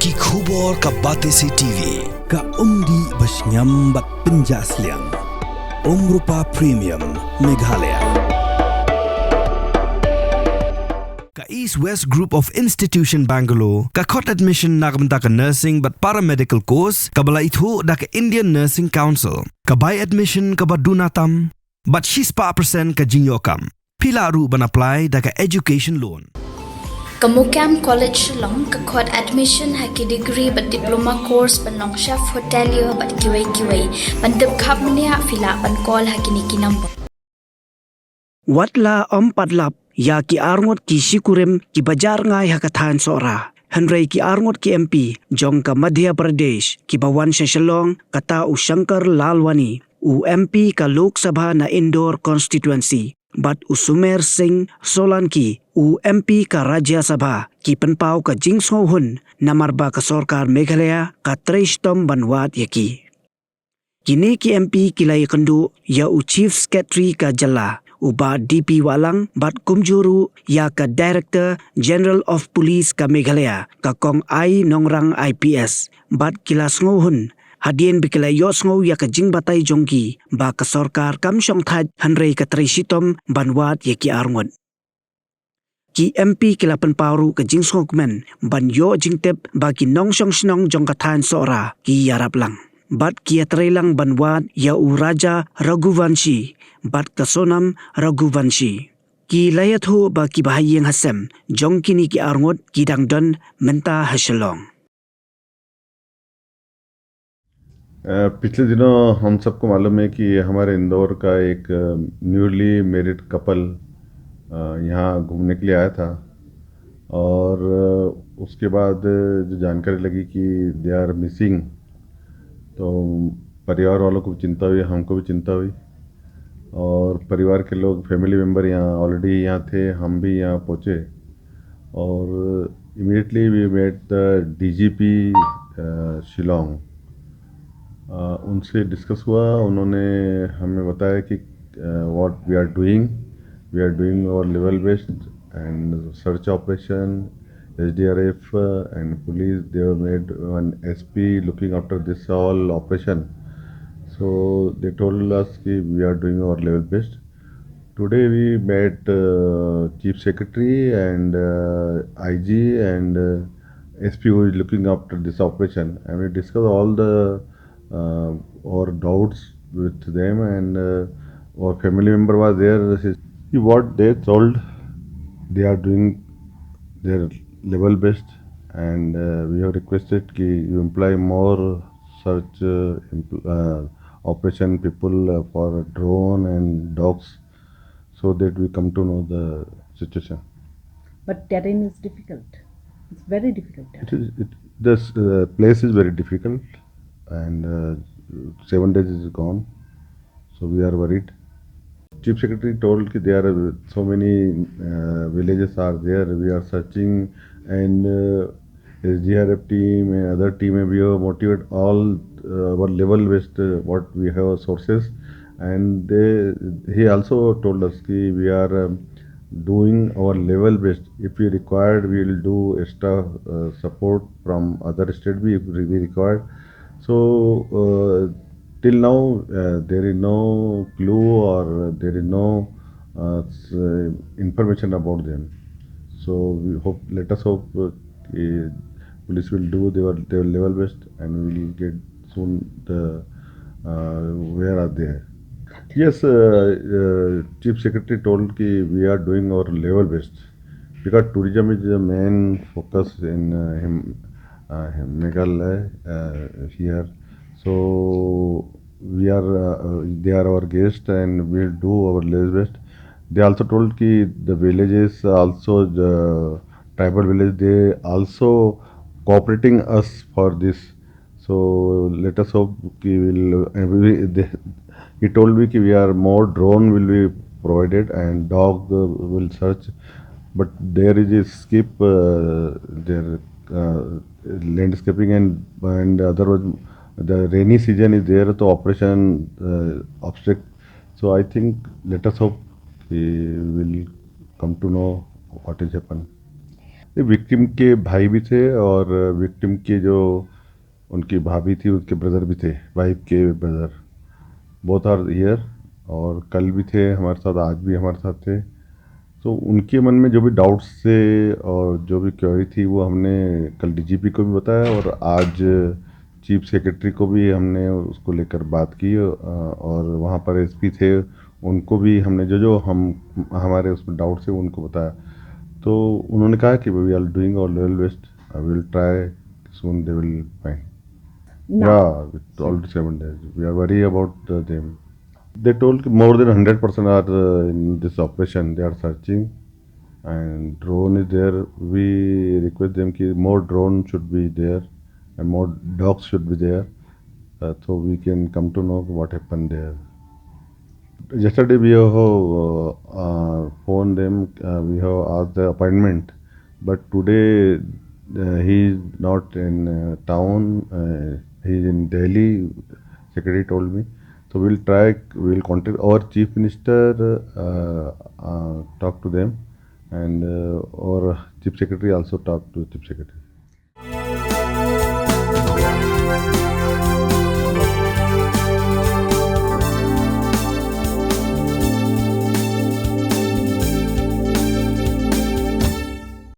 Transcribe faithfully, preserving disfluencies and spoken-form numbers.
Ki khubor ka Batesi T V, ka umdih ba shngiam bad pynjah sliang. Umrupa Premium, Meghalaya. Ka East West Group of Institution Bangalore, ka khot admission na ka bynta ka nursing bad paramedical course, kaba la ithuh da ka Indian Nursing Council, ka bai admission kaba duna tam, bad shispah percent ka jingïoh kam. Phi lah ruh ban apply da ka education loan. Ka Mukam College Shillong ka khot admission ha ki degree bad diploma course ban long chef hotelier bad kiwei kiwei. Ban tip khapmniah phi lah ban call ha kine ki number. Wat la ym pat lap ïa ki arngut ki shikurim kiba jar ngai ha ka thaiñ Sohra. Hynrei ki arngut ki M P jong ka Madhya Pradesh kiba wan sha Shillong, kata u Shankar Lalwani, u M P ka Lok Sabha na Indore constituency, bad u Sumer Singh Solanki, u M P ka Rajya Sabha, ki pynpaw ka jingsngewhun namar ba ka sorkar Meghalaya ka trei shitom ban wad ïa ki. Kine ki M P ki la ïakynduh ïa u Chief Secretary ka jylla, u Bah D P Wahlang, bad kumjuh ruh ïa ka Director General of Police ka Meghalaya, ka Kong I Nongrang I P S, bad ki la sngewhun hadien ba ki la ïohsngew ïa ka jingbatai jong ki ba ka sorkar kam shong thait hynrei ka trei shitom ban wad ïa ki arngut. Ki M P ki la pynpaw ruh ka jingsngewkmen ban ïoh jingtip ba ki nongshong shnong jong ka thaiñ Sohra ki ïarap lang bad ki ïatrei lang ban wad ïa u Raja Raghuvanshi bad ka Sonam Raghuvanshi. Ki la ïathuh ba kiba ha ïing ha sem jong kine ki arngut ki dang don mynta ha Shillong. अ, पिछले दिनों हम सबको मालूम है कि हमारे इंदौर का एक, अ, newly married couple, अ, यहाँ घूमने के लिए आया था और, अ, उसके बाद जो जानकारी लगी कि they are missing, तो परिवार वालों को भी चिंता हुई, हमको भी चिंता हुई। और परिवार के लोग, family member यहाँ already यहाँ थे, हम भी यहाँ पहुँचे और immediately we met the D G P, अ, शिलोंग। अ, उनसे डिस्कस हुआ, उन्होंने हमें बताया कि, अ, what we are doing, we are doing our level best and search operation, S D R F, uh, and police, they have made one S P looking after this all operation. So they told us कि we are doing our level best. Today we met, uh, Chief Secretary and, uh, I G and, uh, S P who is looking after this operation, and we discuss all the, uh, our doubts with them, and, uh, our family member was there. She, what they told, they are doing their level best, and, uh, we have requested कि you employ more search, uh, empl-, uh, operation people, uh, for drone and dogs, so that we come to know the situation. But terrain is difficult. It's very difficult. It is, it, this, uh, place is very difficult, and, uh, seven days is gone, so we are worried. Chief Secretary told कि there are so many, uh, villages are there. We are searching, and, uh, S D R F team and other team, we have motivated all, uh, our level best, uh, what we have sources, and they, he also told us कि we are, um, doing our level best. If we required, we will do extra, uh, support from other state भी if we required. So, uh, till now, uh, there is no clue or there is no, uh, s-, uh, information about them. So we hope, let us hope, uh, कि police will do their, their level best and we will get soon the, uh, where are they. Yes, uh, uh, Chief Secretary told कि we are doing our level best because tourism is the main focus in, uh, Him-, uh, Meghalaya, uh, here. So we are, uh, uh, they are our guest and we'll do our level best. They also told कि the villages also, the tribal village, they also cooperating us for this. So let us hope कि we'll, uh, we, they, he told me कि we are more drone will be provided and dog, uh, will search, but there is a skip, uh, there, uh, landscaping and, and otherwise the rainy season is there, तो operation, uh, obstruct. So I think let us hope we will come to know what is happened. विक्टिम के भाई भी थे और विक्टिम के जो उनकी भाभी थी, उनके ब्रदर भी थे, वाइफ के ब्रदर, बोथ आर हियर। और कल भी थे हमारे साथ, आज भी हमारे साथ थे। तो उनके मन में जो भी डाउट्स थे और जो भी क्वेरी थी, वो हमने कल डीजीपी को भी बताया और आज चीफ सेक्रेटरी को भी हमने उसको लेकर बात की। अ, और वहाँ पर एसपी थे, उनको भी हमने जो जो हम हमारे उसमें डाउट्स थे, उनको बताया। तो उन्होंने कहा कि we are doing our level best, I will try, soon they will find. Now, Yeah, with all the seven days. We are worried about uh, them. They told more than hundred percent are uh, in this operation. They are searching, and drone is there. We request them कि more drone should be there and more dogs should be there, uh, so we can come to know what happened there. Yesterday we have uh, uh, phoned them. Uh, we have asked the appointment, but today uh, he is not in uh, town. Uh, he is in Delhi. Secretary told me. So we'll try. We'll contact our chief minister. Uh, uh, talk to them, and uh, our chief secretary also talk to chief secretary.